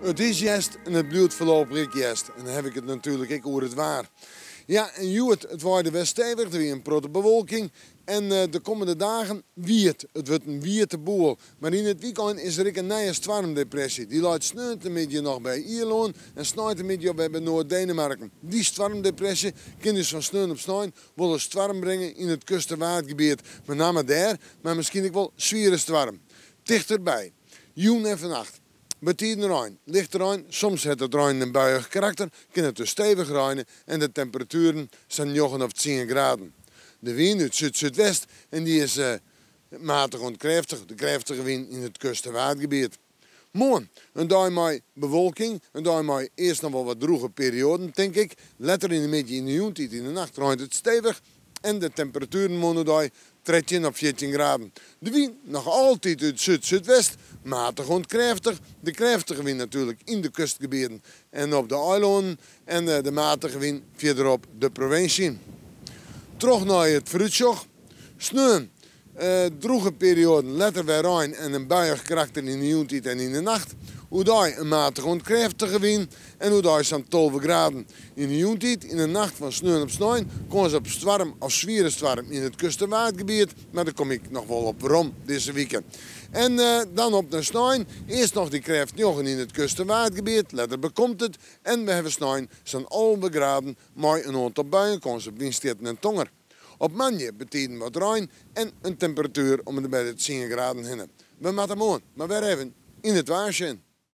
It is hjerst en it bliuwt foarlopich ek hjerst. En dan haw ik it natuerlik ek oer it waar. Ja, en hjoed, it waaide wer stevich, der wie in protte bewolking. En de kommende dagen wiet. It wurdt in wiete boel. Mar yn it wykein is der ek in nije stoarmdepresje. Dy leit sneontemiddei noch by Ierlân en sneintemiddei alwer by Noard-Denemarken. Dy stoarmdepresje kin dus fan sneon op snein wol in stoarm bringe yn it kust- en Waadgebiet. Benammen dêr, mar miskien ek wol swiere stoarm. Tichterby. Jûn en fannacht. Betiden rein, lichte rein, soms hat it reinen in buiïch karakter, kin it dus stevich reine en de temperatueren sa'n njoggen of tsien graden. De wyn út súd-súdwest en dy is matich oant krêftich, de krêftige wyn yn it kust- en Waadgebiet. Moarn, in dei mei bewolking, in dei mei earst noch wol wat drûge perioaden, tink ik. Letter yn de middei, yn de jûntiid, yn de nacht reint it stevich en de temperatueren moarn oerdei 13 of 14 graden. De wyn noch altyd út súd-súdwest, matich oant krêftich. De krêftige wyn natuerlik yn de kustgebieten en op de eilannen en de matige wyn fierderop de provinsje. Troch nei it foarútsjoch. Sneon Drûge perioaden, letter wer rein en in buiïch karakter yn de jûntiid en yn de nacht. Oerdei in matige oant krêftige wyn en oerdei sa'n 12 graden. Yn de jûntiid, yn de nacht fan sneon op snein, kâns op stoarm of swiere stoarm yn it kust- en Waadgebiet, mar dêr kom ik noch wol op werom dizze wike. En dan op nei snein, earst noch dy krêft njoggen yn it kust- en Waadgebiet, letter bekomt it en we hawwe snein sa'n 11 graden mei in oantal buien, kâns op wynstjitten en tonger. Op moandei betiden wat rein en in temperatuer om en by de tsien graden hinne. We moatte moarn mar wer even yn it waar sjen.